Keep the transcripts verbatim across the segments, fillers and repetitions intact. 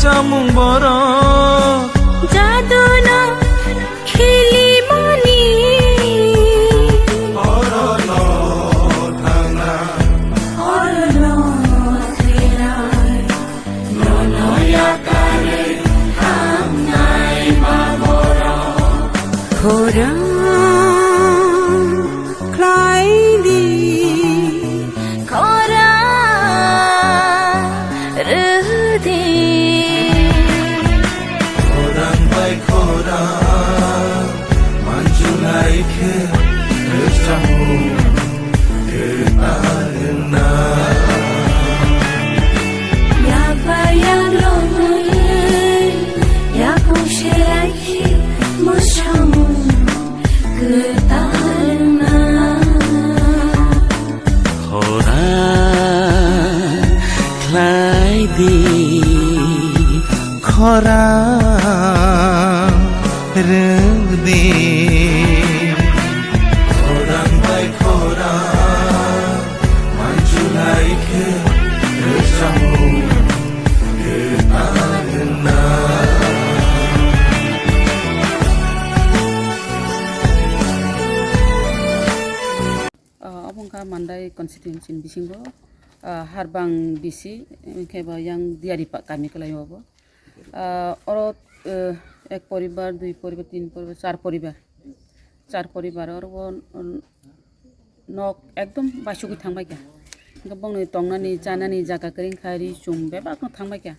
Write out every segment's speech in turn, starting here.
Amung borok. Jaduno khilimani. Orono thangna. Orono thwirai. Nono yakarwi hamnai ma borok. Khorang khlai di. Khorang rw di. Khorang bai khorang manjulai khe rwchapmung kwtal wngna. Yakba yaklongwi yakung serai khe mwsamung kwtal wngna. Khorang khlai di, khorang rw di. Khorang bai khorang manjulai khe rwchapmung kwtal wngna. Ah, obo wngkha Mandai constituency ni bisingo, ah, Harbang B C, hwnkhe bo yang Diari pa-, kami kwlai o bo. Ah, oro, eh, ek poribar, dui poribar, tin poribar, char poribar. Char poribar oro bo, mm, nok ekdom baisugwi thangbai kha. Hwnkhe bongni tongnani, chanani jaga kwrwi wngkha, ri chum bebakno thangbai kha.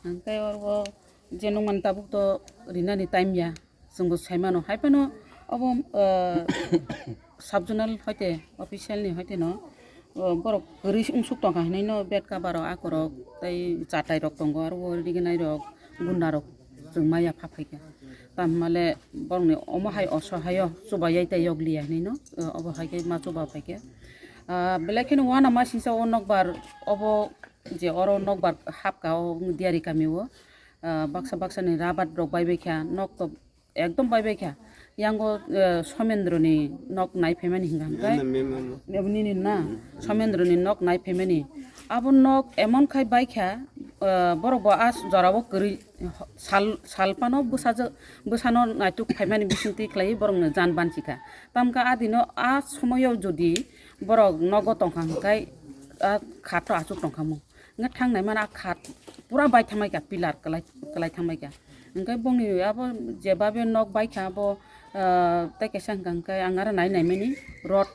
Hwnkhe oro bo je nukmani tabuk to rinani time ya. Chwngbo saimano, hai phano obo, ah, sub-zonal hoite, official ni hoite no, ah, borok kwrwi wngsuk tongkha hinwi no bed cover rok, akorok tei chatai rok tongo, aro o riginai rok, gunda rok chwng maya pha phaikha. Tamhimale borokni omo hai osohaio chubaiyai tei yokliya hinwi no, ah, obo hai khe ma chuba phaikha. Ah, belai kheno uanama singsa o nokbar obo je oro nokbar hapka o Diari kami o, ah, baksa baksa ni rabat rok baibaikha, nok to ekdom baibaikha. Yango, eh, Somendroni nok nai phaimani hwnka hwnkhe. Ano memo. Ebo nini na? Somendroni nok nai phaimani. Abo nok emon khai baikha, eh, borok bo a jorao kwrwi sal, sal phano bwsajwk, bwsano naituk phaimani bisingtwi khlaiwi borokno jan banchikha. Tamkha a dino a somoio jodi borok nogo tongkha hwnkhe a khato achuk tongkha mo. Hwnkhe thang naimani a khat pura bai thangbai kha, pillar kwlai, kwlai thangbai kha. Hwnkhe bongni abo jebabe nok bai kha abo, ah, tei kaisa hwnkha hwnkhe ang aro nai naimani rod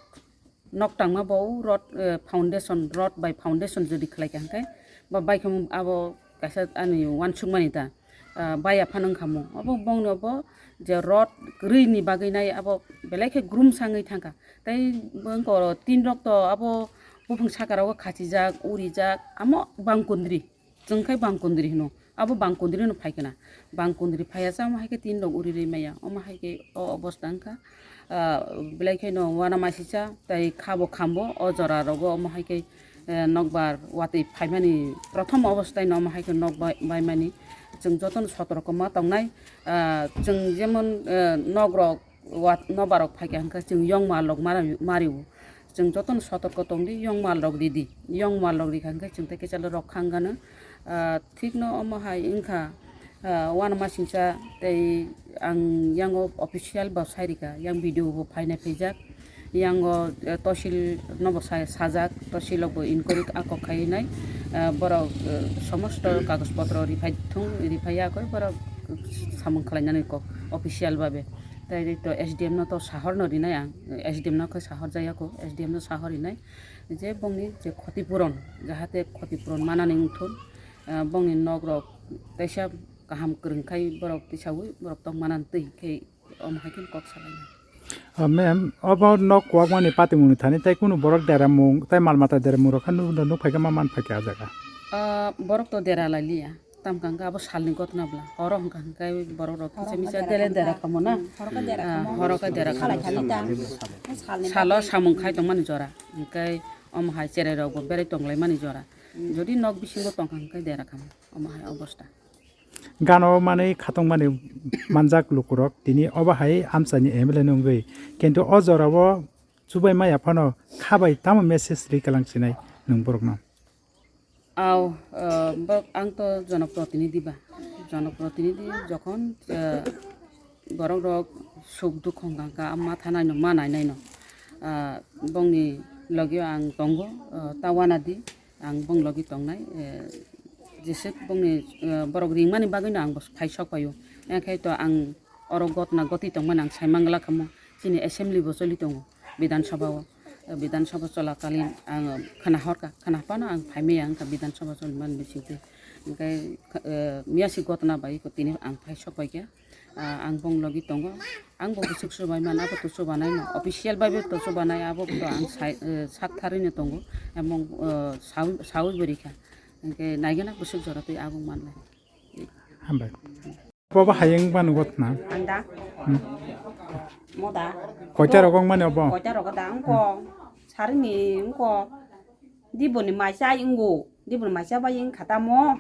nok tangma bo rod, eh, foundation, rod bai foundation jodi khlai kha hwnkhe bo bai kha abo kaisa ani uansukmani ta. Ah, baya phano wngkha mo. Abo bongni obo je rod kwrwi ni bagwi nai abo belai khe grum sangwi thangkha. Tei bongkoro tin rok to abo buphang saka rogo khachijak, urijak, amo bangkundri. Chwng khai bangkundri hino. Abo bangkundri no phaikha na. Bangkundri phaiya sa omo hai khe tin rok uri rwi maya. Omo hai khe o obosta wngkha. Ah, belai kheno uanama sisa tei kha bo khambo o jora rogo omo hai khe eh, nokbar watwi phaimani prothom obostai no omo hai khe nok bai-, baimani. Chwng jotono sotorko ma tongnai, ah, chwng jemon, eh, nok rok wat-, nokbar rok phaikha hwnkhe chwng yong mal rok mara-, mario. Chwng jotono sotorko tongdi, yong mal rok ridi, yong mal rok rikha hwnkhe chwng tei kisa rok khangano. Ah, thikno omo hai wngkha, ah, uanama singsa tei ang yango official bo sai rikha, yang video bo phainai phaijak. Yango, eh, tosil nobo sa-, sajak, tosil rok bo inquiry a kok khai nai, eh, borok, eh, somosto kagoj potro riphai thung, riphai ya koi borok samung khlai nani kok official babe. Tai to S D M no to sahor no rinai ang, S D M no khe sahor jaya ko, S D M no sahor rinai je bongni je khoti puron, jahate khoti puron manani wngthun, eh, bongni nok rok teisa kaham kwrwng khai borok tisaui borok tong manani twi khe omo hai khe kok salainai. Ah, ma'am, obo nok kwbangmani patimungni thani tei kunu borok deramung tei mal mata deramung rok khe nuk, nuk phaikhe ma man phaikha ah jaga? Ah, borok to dera lai liya. Tamkha hwnkhe abo salni gotna bwla. Horo hwnkha hwnkhe borok rok kisa misa dele dera kamo na. Horo khe dera kamo. Ah, horo khe dera kamo. Salai thani ta. Salni salo bagwi samung khai tongmani jora. Hwnkhe omo hai cherai rok bo berai tonglaimani jora. Jodi nok bisingo tongkha hwnkhe dera kamo. Omo hai obosta. Gana o manwi khatungmani manjak lukurok tini obo hai amchaini M L A ni wngwi, kintu o jorao chubai maya phano kha bai tamo message rwi kwlang sinai nwng borokno? Aw, eh, borok ang to jonoprotinidhi ba, Jonoprotinidhi jokhon, eh, borok rok suk dukh hwnkha kha, ma thanai no, ma nainai no. Ah, bongni logio ang tongo, ah, ta wanadi, ang bong logi tongnai, eh, jeswk bongni, eh, borok ringmani bagwi no ang bo phai sok paio. Enkhai to ang oro gotna goti tongmani ang sai mangla khamo, chini assembly bo choli tongo, Bidhan Sabha o. Eh, Bidhan Sabha cholakalin ang khna horkha, khna phano ang phai maya wngkha Bidhan Sabha choli mani bisingtwi. Enkhai, eh, miyasi gotna bai ko tini ang phai sok paikha. Ah, ang bong logi tongo. Ang bo bwswk chubaimano, abo to chubanai no. Official bai bo to chubanai, abo to ang sai, eh, sak tharwi no tongo. Emong, eh, sawi, sawi bo rikha. Hwnkhe naigena bwswk jora twi abo manlai. Hambai. Bobo hayung ba nugo tna. Ang da? Hmm. Mo da? Koita rok wng mani obo? Koita rok da wngko. Sarini wngko. Diboni maisa wngko. Diboni maisa bai wngkha tamo.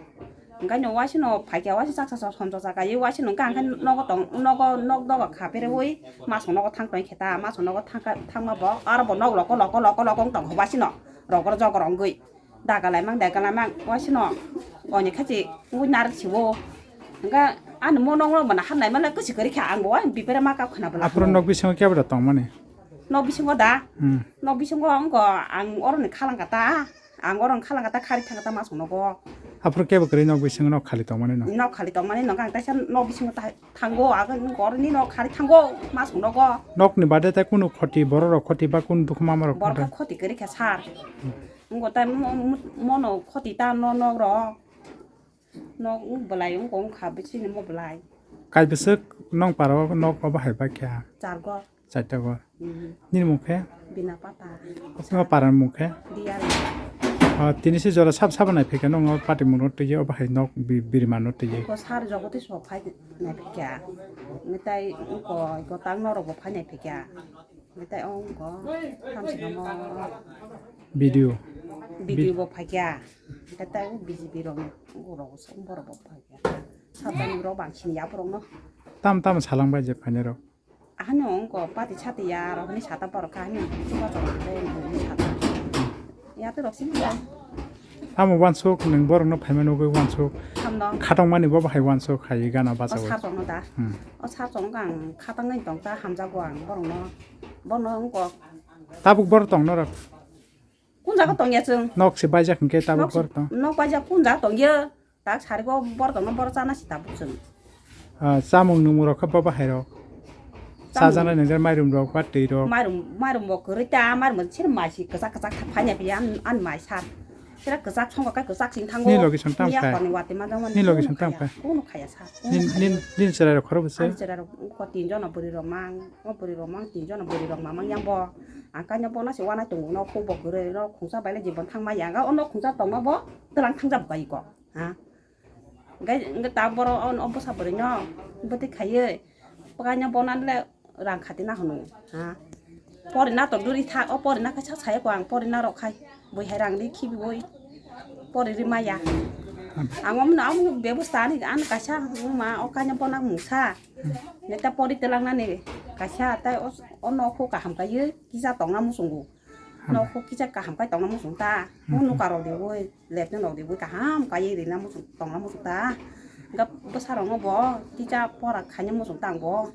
Hwnkhe no waisano phaikha, waisa chaksa chaksa sonjo chakha ye waisano hwnkha hwnkhe nogo tong, nogo nok doga kha pherewi masong nogo thang tong khe ta, masong nogo thangkha, thangma bo aro bo nok loko loko loko loko wng tong waisano rogor jogor wngwi daga laimang daga laimang waisano oni khachi wngwi narak siwo. Hwnkhe ani mo nok no bana hamnai male kwchwi kwrwi kha ang bo bipere ma kap khna bwla. Aphuru nok bisingo kebra tongmani? Nok bisingo da? Hmm. Nok bisingo wngkha ang oroni khalangkha ta. Ang oroni khalangkha ta, khari thangkha ta masong nogo. Aphuru kebo kwrwi nok bisingo nok khali tongmani no? Nok khali tongmani no, ang taisa nok bisingo ta thango, ang oroni nok khari thango masong nogo. Nokni bade ta kunu khoti, borok rok khoti ba kunu dukhu mama rok? Borok khoti kwrwi kha sir. Wngkha ta mo-, mo-, mono khoti ta no nok rok. Nok bwlai wngkha, wngkha bwswk ni mo bwlai. Kaibwswk nong para o nok obo hai bakya? Chargor. Chargor. Mhm. Nini mung khe? Bina Pata. Omo para ni mung khe? Diyal. Ah, tini se jora sab sabo nai phikha nong o pati mung no twi obo hai nok bi-, birma no twi. Ko sar jogo twi sok phai nai phikha. Ngitai ko, ko tang norok bo phai nai phikha. Ngitai ong ko, thamsika mo. Video. Video bo phaikya. Ngitai B J P rok ni borok bo phaikya. Satani rok bangsin ya borok no. Tam tam salang bai je phainai rok. Ahani ong ko pati sati ya rok ni sata borok kha ni chuba chok ni sata. Ya to rok sini. Tamo wansuk nwng borokno phaima nugwi wansuk. Hamno. Khatongmani bo bahai wansuk hai gana O bachawi. Sar chwngno da. Hmm. O sar chwngno ang khatangwi tong ta hamjago ang borokno. Bono wngkok. Tabuk borok tong norok? Kun jaga tongya chwng? Nok se baijak hwnkhe tabuk Nok se, borok tong? Nok baijak kun jaga tongya? Tak sarigo borok tongno borok chana si tabuk chwng. Ah, chamung nwngmung rok khe bo bahai rok. Chamung. Chajaknai nwngjak mairum rok ba twi rok. Mairum, mairum bo kwrwi ta, mairum bo sir mai si kwchak kwchak tha phanya phi an, an mai sar. Sira kwchak songkha khe kwchak sing thango. Ni logi song tam Miya khai? Khorni wati ma jangmani Ni logi kuno song tam khaya, khai? Kuno khaya sar. Kuno Nin, khaya. Nin, nin cherai rok khoro bwse? Ani cherai rok ko tin jona bwrwi rok mang, o bwrwi rok mang tin jona bwrwi rok mamang yang bo. Ang kanya bo na se wana tongo no kho bo kwrwi no khungsa baile jibon thang ma ya ga ono khungsa tongma bo twlang thang jab kai ko. Ha? Hwnkhe, hwnkhe ta borok o, o bwsa bwrwino bwtwi khaiwi, pwkaino bono le rang khati na hwnwi, ha. Pori na to duri tha, o pori na kaisa saya ko ang pori na rok khai, bui hai rang ri khibiui pori ri maya. Ang omo, omo bebosta ani, ani kaisa wngma o kaino bono mungsa. Neta pori twlang nani kaisa tai o, o nokho kaham kaiwi kisa tongna muchungo. Nok kisa kaham khai tongna muchung ta. Mo nuka rok de boi, left ni rok de boi kaham kai rina muchung tongna muchung ta. Ga bwsa rok no bo kisa pora khaina muchung ta ang bo.